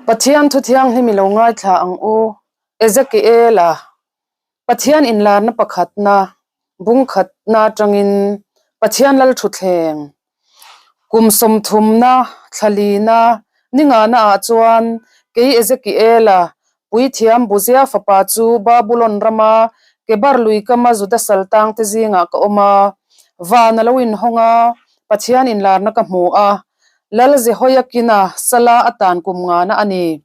Pathian thu thianghlim i lo ngaithla ang u, Ezekiela, Pathian inlarna pakhatna, bungkhatna atangin Pathian Lalthutthleng, kum sawmthumna, thlalina, ningana ah chuan kei Ezekiela, Puithiam Buzia fapa chu Babulon rama Kebar lui kama Juda saltangte zingah ka awm a, van a lo inhawng a, Pathian inlarna ka hmu a, Lal Jehoiakina sala a tan kum ngana a ni.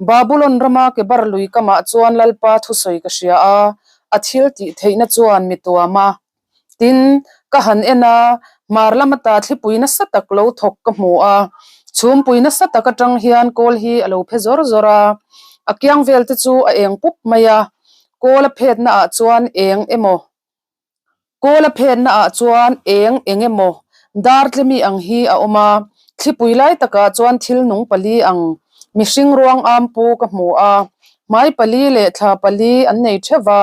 Babulon rama Kebar lui kamah chuan Lalpa thusawi ka hria a, a thil tih theihna chuan mi tuam a. Tin, ka han en a, hmar lam ata thlipui nasa tak lo thawk ka hmu a, chhumpui nasa tak atang hian kawl hi a lo phe zawr zawr a, a kiang vel te chu a eng pup mai a, kawl a phetna ah chuan eng emaw Kawl a phenna ah chuan eng eng emaw dar tlemi ang hi a awm a, thlipui lai takah chuan thil nung pali ang mihring ruang am pu ka hmu a, hmai pali leh thla pali an nei theuh va,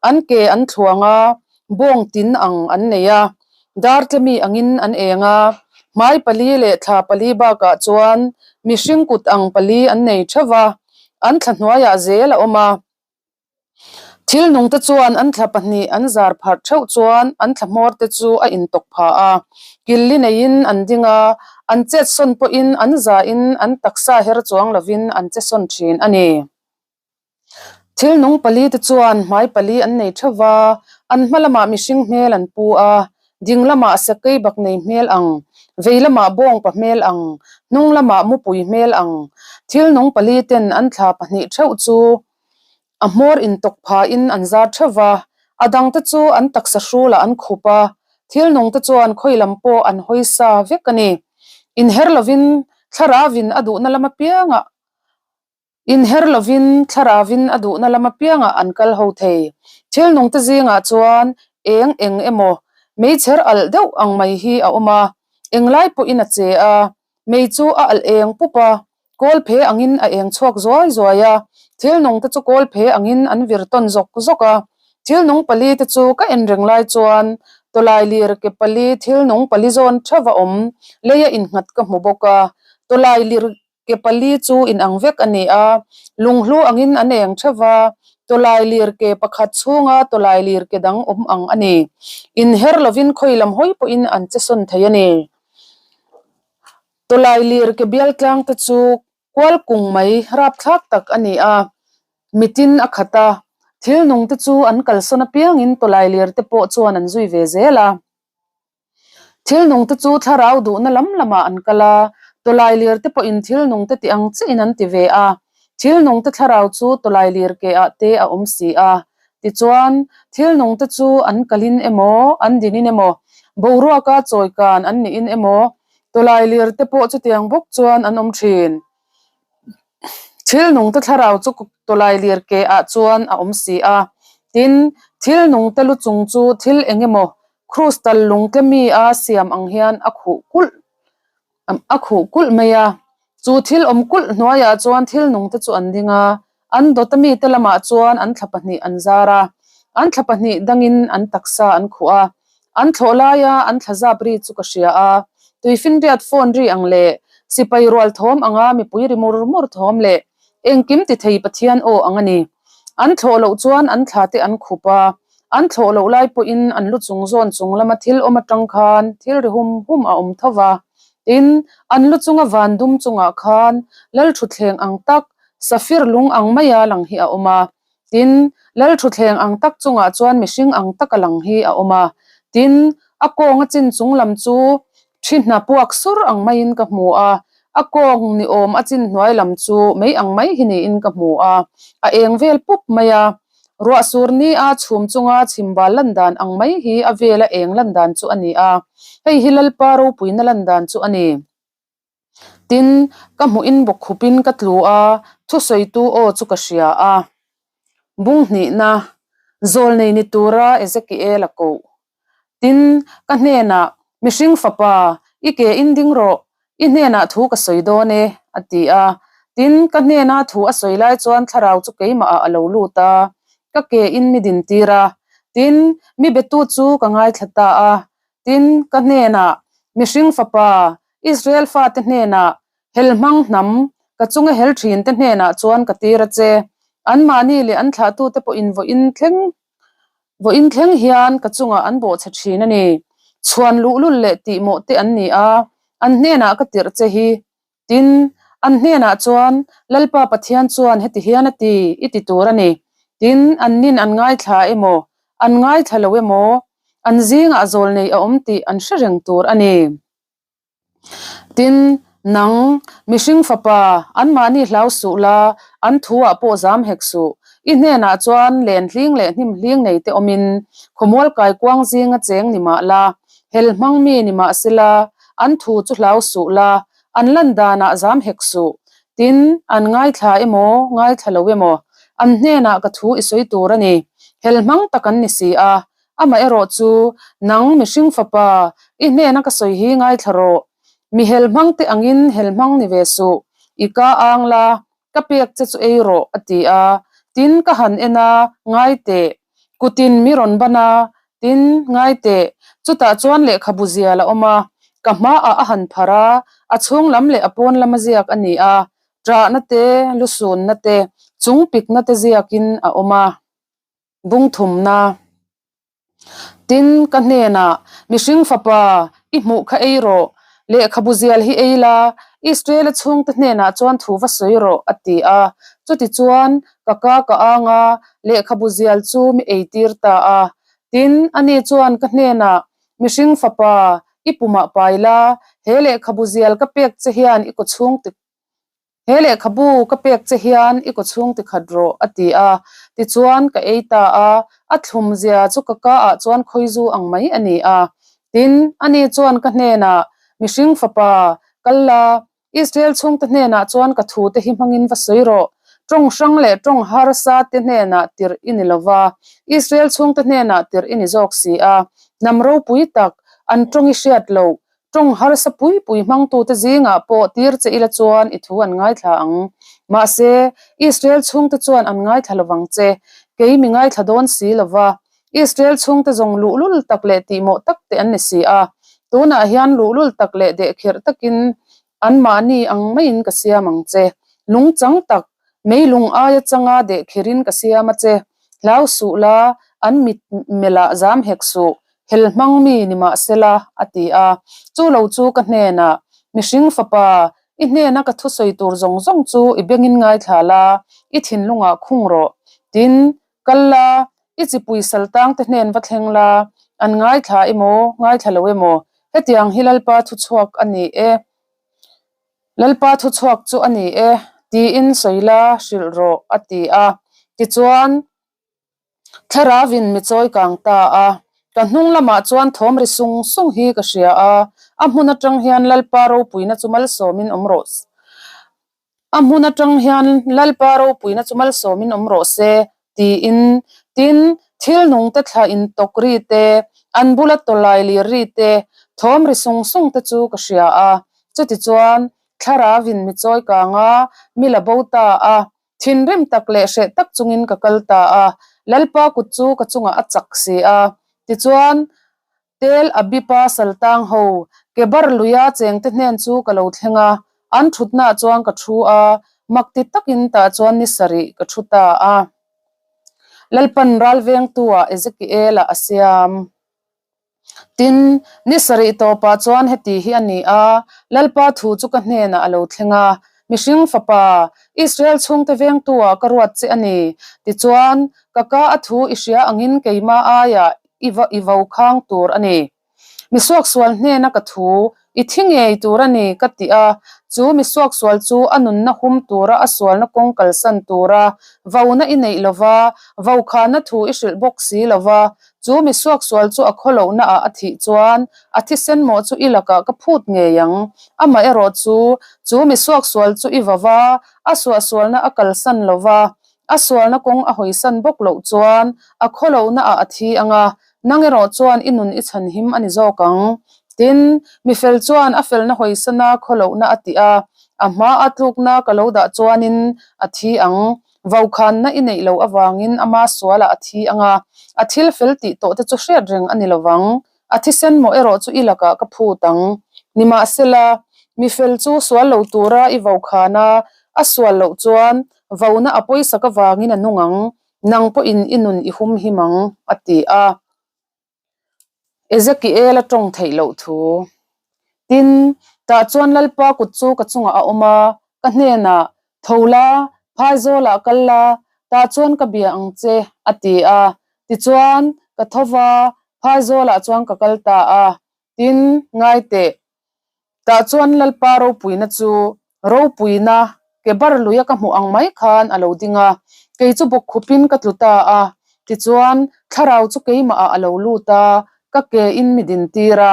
an ke an thluang a, bawng tin ang an nei a, dar tlemi angin an eng a, hmai pali leh thla pali bakah chuan mihring kut ang pali an nei theuh va, an thla hnuaiah zel a awm a. Thil nungte chuan an thla pahnih an zar pharh theuh chuan an thla hmawr te chu a intawk pha a, killi neiin an ding a, an chetsawn pawhin an zahin an taksa her chuang lovin an chesawn thin a ni. Thil nung pali te chuan hmai pali an nei theuh va, an hma lamah mihring hmel an pu a, ding lamah sakei bak nei hmel ang, vei lamah bawngpa hmel ang, hnung lamah mupui hmel ang. Thil nung pali ten an thla pahnih theuh chu A hmawr intawk phain an zar theuh va, a dangte chu an taksa hrulah an khup a, thil nungte chuan khawi lam pawh an hawi sa vek a ni. Inher lovin thlaravin a duhna lam apiangah Inher lovin thlaravin a duhna lam apiangah an kal ho thei. Thil nungte zingah chuan eng eng emaw meichher alh deuh ang mai hi a awm a, englai pawhin a che a, mei chu a alh eng pup a, Kawl phe angin a eng chhuak zuai zuai a, thil nung te chu kawl phe angin an vir tawn zawk zawk a. Thil nung pali te chu ka en reng lai chuan tawlai lir ke pali thil nung pali zawn theuh a awm leia innghat ka hmu bawk a. Tawlai lir ke pali chu inang vek a ni a, lunghlu angin an eng theuh va, tawlai lir ke pakhat chhunga tawlai lir ke dang awm ang a ni. Inher lovin khawi lam hawi pawhin an che sawn thei a ni. Tawlai lir ke bial tlang te chu kual kung mai rapthlak tak a ni a, mitin a khat a, thil nung te chu an kalsawn apiangin tawlai lir te pawh chuan an zui ve zel a. Thil nung te chu thlarau duhna lam lamah an kal a, tawlai lir te pawhin thil nung te ti ang chiahin an ti ve a, thil nung te thlarau chu tawlai lir ke ah te a awm si a. Tichuan, thil nung te chu an kalin emaw, an dinin emaw, boruaka chawikan an nihin emaw, Tawlai lir te pawh chutiang bawk chuan an awm thin. Thil nung te thlarau chu tawlai lir ke ah chuan a awm si a. Tin, thil nung te lu chung chu thil eng emaw krustal lung tle mi a siam ang hian a khuh kulh a khuh kulh mai a. Chu thil awm kulh hnuaiah chuan thil nung te chu an ding a, An dawta mite lamah chuan an thla pahnih an zar a, an thla pahnih dangin an taksa an khuh a. An thlawh laia an thla zap ri chu ka hria a, tuifinriat phone ri ang leh sipai rual thawm anga mipui ri mur mur thawm leh engkim ti thei Pathian aw ang a ni. An thlawh loh chuan an thla te an khup a, an thlawh loh lai pawhin an lu chung zawn chung lama thil awm atang khan thil ri hum hum a awm tho va. Tin, an lu chunga van dum chungah khan Lalthutthleng ang tak Safir lung ang maia lang hi a awm a, tin, Lalthutthleng ang tak chungah chuan mihring ang taka lang hi a awm a, tin, a kawng a chin chung lam chu thi hna puak sur ang maiin ka hmu a, a kawng ni awm a chin hnuai lam chu mei ang mai hi niin ka hmu a, a eng vel pup mai a. Ruah sur ni a chhum chunga chhimbal lan dan ang mai hi a vela eng lan dan chu a ni a, hei hi Lalpa ropuina lan dan chu a ni. Tin, ka hmuhin bawkkhupin ka tlu a, thusawitu aw chu ka hria a. Bung hnihna, Zawlnei ni tura Ezekiel a koh. Tin, ka hnenah, Mihring fapa, i ke in ding rawh, i hnenah thu ka sawi dawn e, a ti a. Tin, ka hnena thu a sawi lai chuan thlarau chu keimahah a lo lut a, ka ke in mi dintir a. Tin, mi betu chu ka ngaithla ta a. Tin, ka hnenah, Mihring fapa, Israel fate hnenah, Helhmang hnam, Ka chunga hel thin te hnenah chuan ka tir a che. Anmahni leh an thlahtute pawhin vawiin thleng vawiin thleng hian ka chungah an bawhchhe thin a ni. Chhuan luhlul leh tihmawh te an ni a, an hnenah ka tirh che hi. Tin, an hnenah chuan, Lalpa Pathian chuan heti hian a ti, i ti tur a ni. Tin, an nin an ngaithla emaw, an ngaithla lo emaw, an zingah zawlnei a awm tih an hre reng tur a ni. Tin, nang, mihring fapa, anmahni hlau suh la, an thu-ah pawh zam hek suh. I hnenah chuan len hling leh hnim hling nei te awmin, khawmual kaikuang zinga cheng ni mah la, hel hmang mi ni mah sela, an thu chu hlau suh la, an lan danah zam hek suh. Tin, an ngaithla emaw, ngaithla lo emaw, an hnenah ka thu i sawi tur a ni. Hel hmang tak an ni si a, Amaherawh chu, nang mihring fapa, i hnena ka sawi hi ngaithla rawh. Mi hel hmang te angin hel hmang ni ve suh, i ka ang la, ka pek che chu ei rawh, a ti a. Tin, ka han en a, ngai teh. Kutin mi rawn ban a, tin, ngai teh. Chutah chuan lehkhabu zial a awm a, ka hmaah a han pharh a, a chhung lam leh a pawn lama ziak a ni a, ṭahna te, lusunna te, chungpikna te ziakin a awm a. Bung thumna. Tin, ka hnenah, Mihring fapa, i hmuh kha ei rawh, lehkhabu zial hi ei la, Israela chhungte hnenah chuan thu va sawi rawh, a ti a. Chutichuan, ka ka ka ang a, lehkhabu zial chu mi eitir ta a. Tin, ani chuan ka hnenah, Mihring fapa, i pumah pai la, he lehkhabu zial ka pek che hian i kawchhung He lehkhabu ka pek che hian i kawchhung ti khat rawh, a ti a. Tichuan, ka ei ta a, a thlum zia chu ka ka ah chuan khawizu ang mai a ni a. Tin, ani chuan ka hnenah, Mihring fapa, kal la, Israel chhungte hnenah chuan ka thute hi hmangin va sawi rawh. Tawng hrang leh tawng harsa te hnenah tirh i ni lo va, Israel chhungte hnenah tirh i ni zawk si a. Hnam ropui tak, an tawng i hriat loh, Tawng harsa pui pui hmangtute zingah pawh tir che ila chuan i thu an ngaithla ang. Mahse, Israel chhungte chuan an ngaithla lovang che. Kei mi ngaithla dawn si lova. Israel chhungte zawng luhlul tak leh tihmawh tak te an ni si a. Tunah hian luhlul tak leh dehkhirh takin anmahni ang maiin ka siam ang che. Lungchang tak, meilung aia changa dehkhirhin ka siam a che. Hlau suh la, an mit melh ah zam hek suh. Hel hmang mi ni mah sela, a ti a. Chu lo chu ka hnenah, Mihring fapa, i hnena ka thusawi tur zawng zawng chu i bengin ngaithla la, i thinlungah khung rawh. Tin, kal la, i chipui saltangte hnen va thleng la, an ngaithla emaw, ngaithla lo emaw, hetiang hi Lalpa thuchhuak a ni e. Lalpa thuchhuak chu a ni e, tiin sawi la, hrilh rawh, a ti a. Tichuan, Thlarauin mi chawi kang ta a, ka hnung lamah chuan thawm ri sung sung hi ka hria a, a hmun atang hian Lalpa ropuina chu malsawmin awm rawh a hmun atang hian Lalpa ropuina chu malsawmin awm rawh se tiin tin thil nungte thla intawk ri te, an bula tawlai lir ri te, thawm ri sung sung te chu ka hria a, chutichuan Thlarauin mi chawi kang a, mi la bo ta a, Thinrim tak leh hreh tak chungin ka kal ta a, Lalpa kut chu ka chungah a chak si a. Tichuan, Tel Abipa saltang ho, Kebar luia chengte hnen chu ka lo thleng a, an thutnaah chuan ka thu a, makti takin tah chuan ni sarih ka thu ta a. Lalpan ralvengtu-ah Ezekiel-a a siam. Tin, ni sarih tawpah chuan heti hi a ni a, Lalpa thu chu ka hnenah a lo thleng a, Mihring fapa, Israel chhungte vengtu-ah ka ruat che a ni. Tichuan, ka ka a thu i hria angin keimah aiah i va i vo khang tur a ni. Misuaksual hnena ka thu i thi ngei tur a ni, ka ti a. Chu misuaksual chu a nunna hum tura a sualna kawng kalsan tura vona i neih lova, vokhana thu i hrilh bawk si lova, Chu mi suaksual chu a khawlohna ah a thih chuan a thisen mawh chu i lakah ka phut ngei ang. Amaherawh chu, chu mi suaksual chu i vava, a suahsualna a kalsan lova, a sualna kawng a hawisan bawk loh chuan a khawlohna ah a thi ang a, nang erawh chuan i nun i chhanhim a ni zawk ang. Tin, mi fel chuan a felna hawisana khawlohna a tih a, a hma a tlukna ka lo dah chuanin a thi ang. Vokhanna i neih loh avangin ama sualah a thi ang a, a thil fel tih tawh te chu hriat reng a ni lovang. A thisen mawh erawh chu i lakah ka phut ang. Nimahsela, mi fel chu sual lo tura i vokhan a, A sual loh chuan vauna a pawisak avangin a nung ang, nang pawhin i nun i hum him ang, a ti a. Ezekiel a tawng theih loh thu. Tin, tah chuan Lalpa kut chu ka chungah a awm a, ka hnenah, Tho la, phaizawlah kal la, tah chuan ka bia ang che, a ti a. Tichuan, ka tho va, phaizawlah chuan ka kal ta a. Tin, ngai teh. Tah chuan Lalpa ropuina chu ropuina ke bar luia ka hmuh ang mai khan a lo ding a, kei chu bawkkhupin ka tlu ta a. Tichuan, thlarau chu keimahah a lo lut a, ka ke in mi din tir a,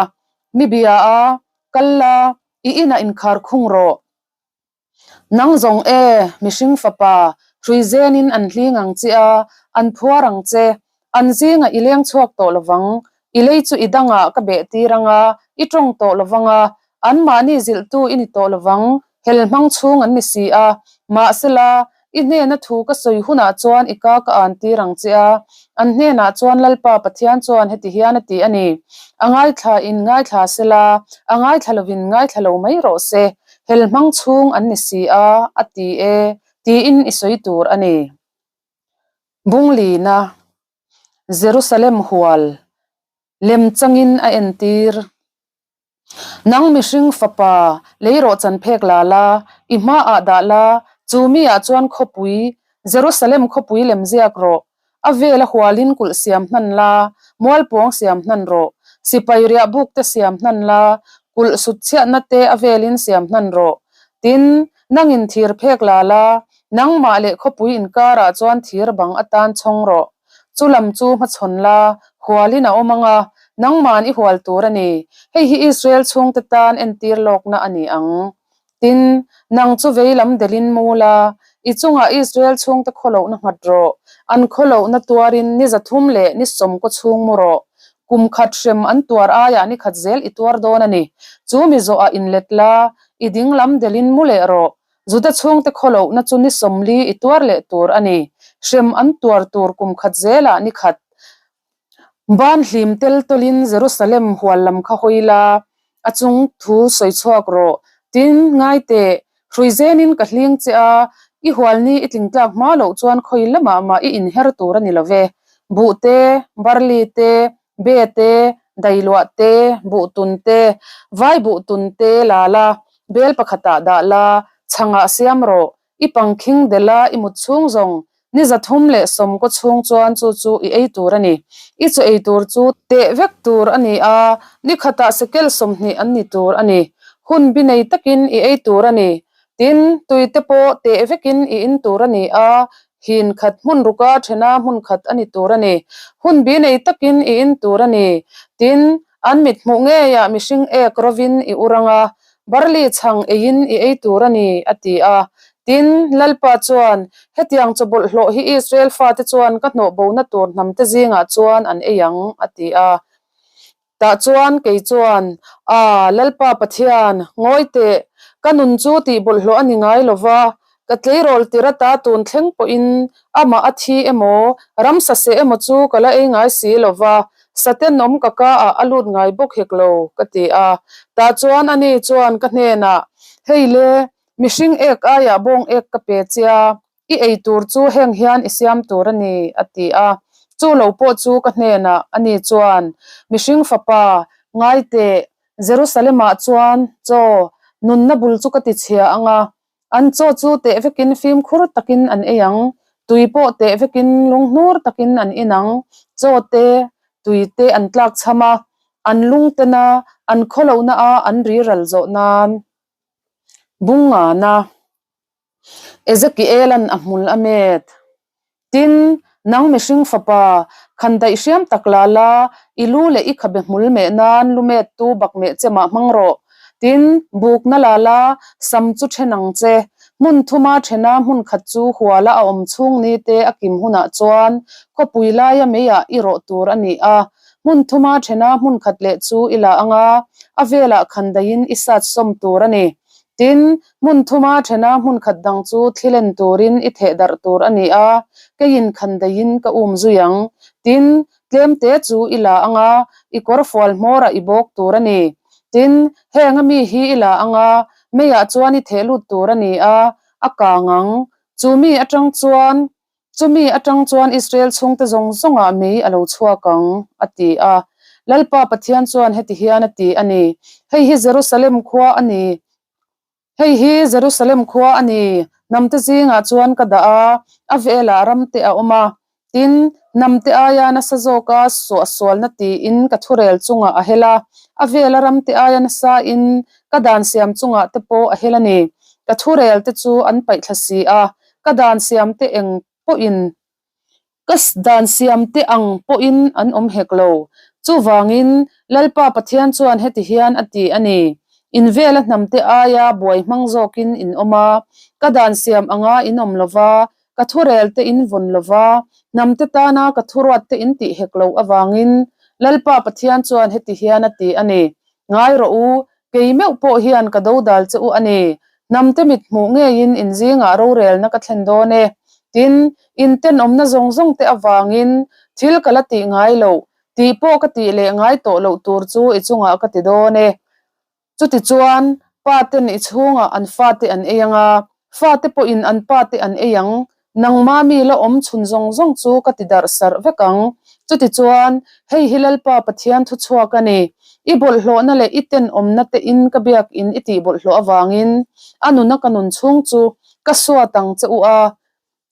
mi bia a, Kal la, i inah inkhar khung rawh. Nang zawng e, mihring fapa, hrui zenin an hling ang che a, an phuar ang che. An zingah i leng chhuak tawh lovang, i lei chu i dangah ka beh tir ang a, i tawng tawh lovang a, anmahni zilhtu i ni tawh lovang, hel hmang chhung an ni si a. Mahsela, i hnena thu ka sawi hunah chuan i ka ka an tir ang che a, an hnenah chuan Lalpa Pathian chuan heti hian a ti a ni, A ngaithla in ngaithla sela, a ngaithla lovin ngaithla lo mai rawh se. Hel hmang chhung an ni si a, a ti e, tiin i sawi tur a ni. Bunglina, Jerusalem hual, lem changin a entir. Nang mihring fapa, lei rawh chan phek la la, i hmaah dah la, chu mi ah chuan khawpui, Jerusalem khawpui lem ziak rawh. A vela hualin kulh siam hnan la, mualpuang siam hnan rawh. Sipai riah buk te siam hnan la, kulh sut chhiatna te a velin siam hnan rawh. Tin, nangin thir phek la la, nangmah leh khawpui inkarah chuan thir bang atan chhawng rawh. Chu lam chu hmachhawn la, hualin a awm ang a, nangman i hual tur a ni. Hei hi Israel chhungte tan entir lawkna a ni ang. Tin, nang chu vei lam delhin mu la, i chungah Israel chhungte khawlohna nghat rawh, an khawlohna tuarin ni 300 leh ni 90 chhung mu rawh. Kum khat hrem an tuar aiah ni khat zel i tuar dawn a ni. Chu mi zawhah inlet la, i ding lam delhin mu leh rawh. Juda chhungte khawlohna chu ni 40 i tuar leh tur a ni. Hrem an tuar tur kum khat zelah ni khat Ban hlim tel tawlin Jerusalem hual lam kha hawi la, a chung thu sawi chhuak rawh. Tin, ngai teh, hrui zenin ka hling che a, i hual ni i tling tlak hma loh chuan khawi lamah mah i inher tur a ni lo ve. Buh te, barli te, be te, dailuah te, buh tun te, vai buh tun te la la, bel pakhatah dah la, chhangah siam rawh. I pangkhing dela i mut chhung zawng ni 390 chhung chuan chu chu i ei tur a ni. I chaw ei tur chu teh vek tur a ni a, ni khatah sekel 20 an ni tur a ni. Hun bi nei takin i ei tur a ni. Tin, tui te pawh teh vekin i in tur a ni a, hin khat hmun ruka thena hmun khat a ni tur a ni. Hun bi nei takin i in tur a ni. Tin, an mit hmuh ngeiah mihring ek rovin i ur ang a, Barley chhang eiin i ei tur a ni, a ti a. Tin, Lalpa chuan, Hetiang chaw bawlhhlawh hi Israel fate chuan ka hnawh bona tur hnamte zingah chuan an ei ang, a ti a. Tah chuan kei chuan, A, Lalpa Pathian, ngawi teh, ka nun chu tih bawlhhlawh a ni ngai lo va, ka tleirawl tir ata tun thleng pawhin amah a thi emaw, ramsa seh emaw chu ka la ei ngai si lo va, satenawm ka ka ah a lut ngai bawk hek lo, ka ti a. Tah chuan ani chuan ka hnenah, Hei le, mihring ek aiah bawng ek ka pe che a, i ei tur chu heng hian i siam tur a ni, a ti a. Chu lo pawh chu ka hnenah ani chuan, Mihring fapa, ngai teh, Jerusalem-ah chuan chaw, nunna bul chu ka ti chhia ang a, An chaw chu teh vekin fimkhur takin an ei ang, tui pawh teh vekin lunghnur takin an in ang. Chaw te, tui te an tlak chham a, an lungten a, an khawlohna a an ri ral zawh nan. Bungngana Ezekiel-a'n a hmul a met. Tin, nang mihring fapa, khan daih hriam tak la la, i lu leh i khabe hmul meh nan lu met tu bak meh che mah hmang rawh. Tin, bukna la la, sam chu then ang che. Hmun thuma thena hmun khat chu huala a awm chhung ni te a kim hunah chuan khawpui laia meiah i rawh tur a ni a. Hmun thuma thena hmun khat leh chu i la ang a, a velah khan daihin i sat sawm tur a ni. Tin, hmun thuma thena hmun khat dang chu thlilen turin i theh darh tur a ni a, keiin khan daihin ka um zui ang. Tin, tlemte chu i la ang a, i kawr fual hmawrah i bawk tur a ni. Tin, heng a mi hi i la ang a, meiah chuan i theh lut tur a ni a, a kang ang. Chu mi atang chuan, chumi atang chuan Israel chhungte zawng zawngah mei a lo chhuak ang, a ti a. Lalpa Pathian chuan heti hian a ti a ni, Hei hi Jerusalem khua a ni. Hei hi Jerusalem khua a ni, hnamte zingah chuan ka dah a, a velah ramte a awm a. Tin, hnamte aia nasa zawka suahsualna tiin ka thurel chungah a hel a, a vela ramte aia nasain ka dan siam chungah te pawh a hel a ni. Ka thurel te chu an paihthla si a, ka dan siam te eng pawhin Ka dan siamte ang pawhin an awm hek lo. Chuvangin, Lalpa Pathian chuan heti hian a ti a ni, In vela hnamte aia buai hmang zawkin in awm a, ka dan siam anga in awm lo va, ka thurelte in vawn lo va, hnamte tana ka thuruatte in tih hek loh avangin, Lalpa Pathian chuan heti hian a ti a ni, Ngai rawh u, kei meuh pawh hian ka dodal che u a ni. Hnamte mit hmuh ngeiin in zingah rorelna ka thlen dawn e. Tin, in tenawmna zawng zawng te avangin thil ka la tih ngai loh, tih pawh ka tih leh ngai tawh loh tur chu i chungah ka ti dawn e. Chutichuan, pa ten i chhungah an fate an ei ang a, fate pawhin an pate an ei ang, Nangma mi la awm chhun zawng zawng chu ka ti darh sarh vek ang. Chutichuan, hei hi Lalpa Pathian thuchhuak a ni. I bawlhhlawhna leh i tenawmna te in ka biakin i tih bawlhhlawh avangin a nuna ka nun chhung chu ka suat ang che u a,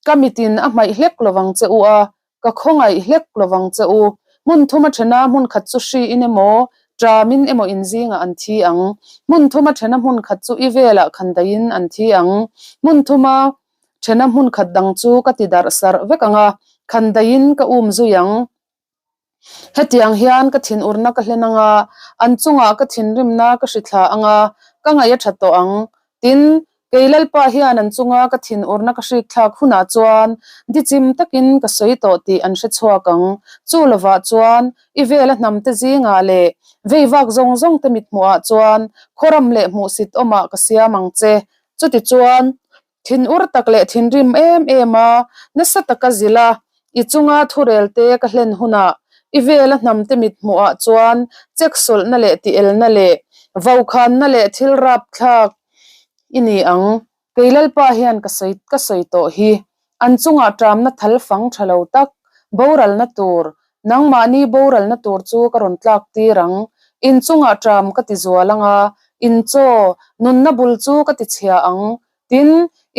ka mitin a hmaih hlek lovang che u a, Ka khawngaih hlek lovang che u. Hmun thuma thena hmun khat chu hriin emaw, ṭamin emaw inzingah an thi ang. Hmun thuma thena hmun khat chu i velah khandaiin an thi ang. Hmun thuma thena hmun khat dang chu ka ti darh sarh vek ang a, khandaiin ka um zui ang. Hetiang hian ka thinurna ka hlen ang a, an chungah ka thinrimna ka hrithla ang a, ka ngaih a ṭha tawh ang. Tin, kei Lalpa hian an chunga ka thinurna ka hrikthlak hunah chuan dichim takin ka sawi tawh tih an hre chhuak ang. Chu lovah chuan i vela hnamte zingah leh veivak zawng zawngte mithmuhah chuan khawram leh hmuhsit awmah ka siam ang che. Chutichuan, thinur tak leh thinrim em em a, nasa taka zilh a, i chunga thurelte ka hlen hunah i vela hnamte mithmuhah chuan cheksawlhna leh tielna leh vokhanna leh thil rapthlak i ni ang. Kei Lalpa hian ka sawi ka sawi tawh hi. An chungah ṭamna thal fang ṭha lo tak, boralna tur, nangmahni boralna tur chu ka rawn tlak tir ang. In chungah ṭam ka ti zual ang a, in chaw, nunna bul chu ka ti chhia ang. Tin,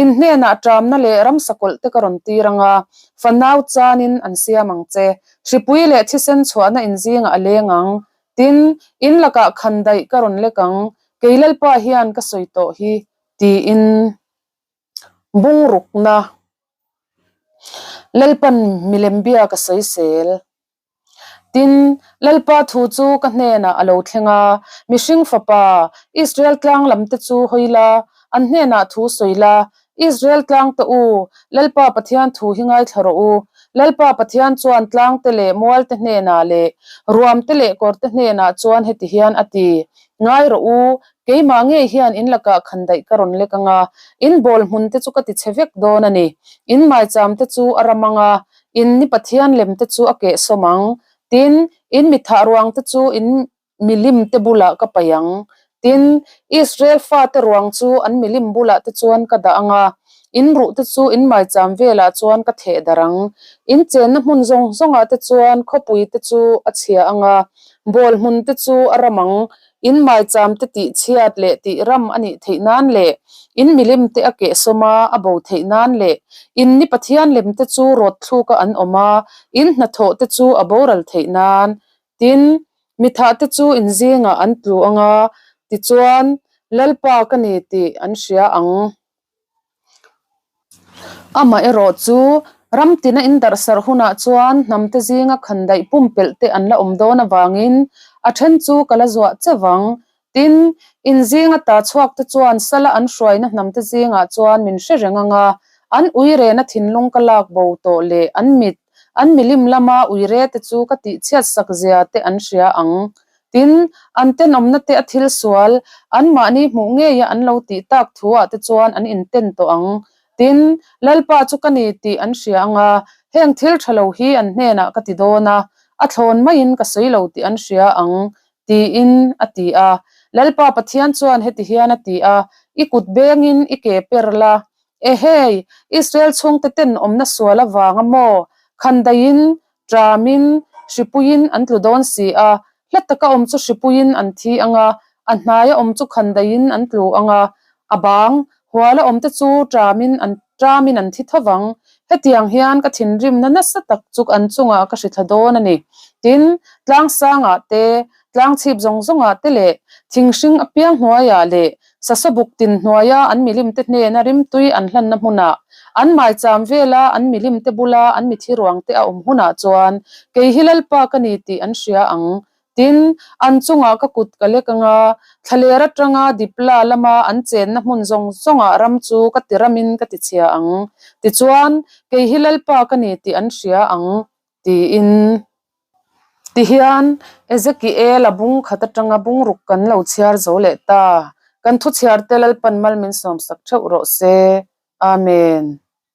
in hnenah ṭamna leh ramsakawlh te ka rawn tir ang a, fanau chanin an siam ang che. Hripui leh thisen chhuahna in zingah a leng ang. Tin, in lakah khandaih ka rawn lek ang, kei Lalpa hian ka sawi tawh hi, tiin bungrukna Lalpan milem bia ka sawisel. Tin, Lalpa thu chu ka hnenah a lo thleng a, Mihring fapa, Israel tlang lamte chu hawi la, an hnenah thu sawi la, Israel tlangte u, Lalpa Pathian thu hi ngaithla rawh u. Lalpa Pathian chuan tlangte leh mualte hnenah leh ruamte leh kawrte hnenah chuan heti hian a ti, Ngai rawh u, keimah ngei hian in lakah khandaih ka rawn lek ang a, in bawl hmunte chu ka ti chhe vek dawn a ni. In maichamte chu a ram ang a, In ni Pathian lem te chu a kehsawm ang. Tin, in mithah ruang te chu in milim te bulah ka paih ang. Tin, Israel fate ruang chu an milim bulah te chuan ka dah ang a, in ruh te chu in maicham velah chuan ka theh darh ang. In chenna hmun zawng zawngah te chuan khawpui te chu a chhia ang a, bawl hmun te chu a ram ang. In maicham te tih chhiat leh tih ram a nih theih nan leh in milim te a kehsawm a, a bo theih nan leh in ni Pathian lem te chu rawt thluk a an awm a, in hnathawh te chu a boral theih nan. Tin, mithah te chu in zingah an tlu ang a, tichuan Lalpa ka ni tih an hria ang. Amaherawh chu, ram tina in darhsarh hunah chuan hnamte zinga khandaih pumpelh te an la awm dawn avangin a then chu ka la zuah che vang. Tin, in zinga ta chhuak te chuan sala an hruaina hnamte zingah chuan min hre reng ang a, an uirena thinlung ka lak bo tawh leh an mit, an milim lama uire te chu ka tihchhiat sak zia te an hria ang. Tin, an tenawmna te a thil sual, anmahni hmuh ngeia an lo tih tak thuah te chuan an inten tawh ang. Tin, Lalpa chu ka ni tih an hria ang a, heng thil tha lo hi an hnenah ka ti dawn a, a thlawn maiin ka sawi lo tih an hria ang, tiin a ti a. Lalpa Pathian chuan heti hian a ti a, I kut bengin i ke per la. Ehei, Israel chhungte tenawmna sual avanga maw? Khandaiin, ṭamin, hripuiin an tlu dawn si a, hla taka awm chu hripuiin an thi ang a, a hnaia awm chu khandaiin an tlu ang a, a bang, huala awmte chu ṭamin an ṭamin an thi tho vang. Hetiang hian ka thinrimna nasa tak chu an chungah ka hrithla dawn a ni. Tin, tlang sangah te, tlang chhip zawng zawngah te leh thing hring apiang hnuaiah leh sasawbuk tin hnuaia an milimte hnena rimtui an hlanna hmunah, an maicham vela an milimte bula an mithi ruangte a awm hunah chuan kei hi Lalpa ka ni tih an hria ang. Tin, an chungah ka kut ka lek anga, thlaler atanga dipla lama an chenna hmun zawng zawngah ram chu ka ti ramin ka ti chhia ang. Tichuan, kei hi Lalpa ka ni tih an hria ang, tiin. Tihian, Ezekiel-a bung khat atanga bungruk kan lo chhiar zo leh ta. Kan thuchhiarte Lalpan mal min sawmsak theuh rawh se. Amen.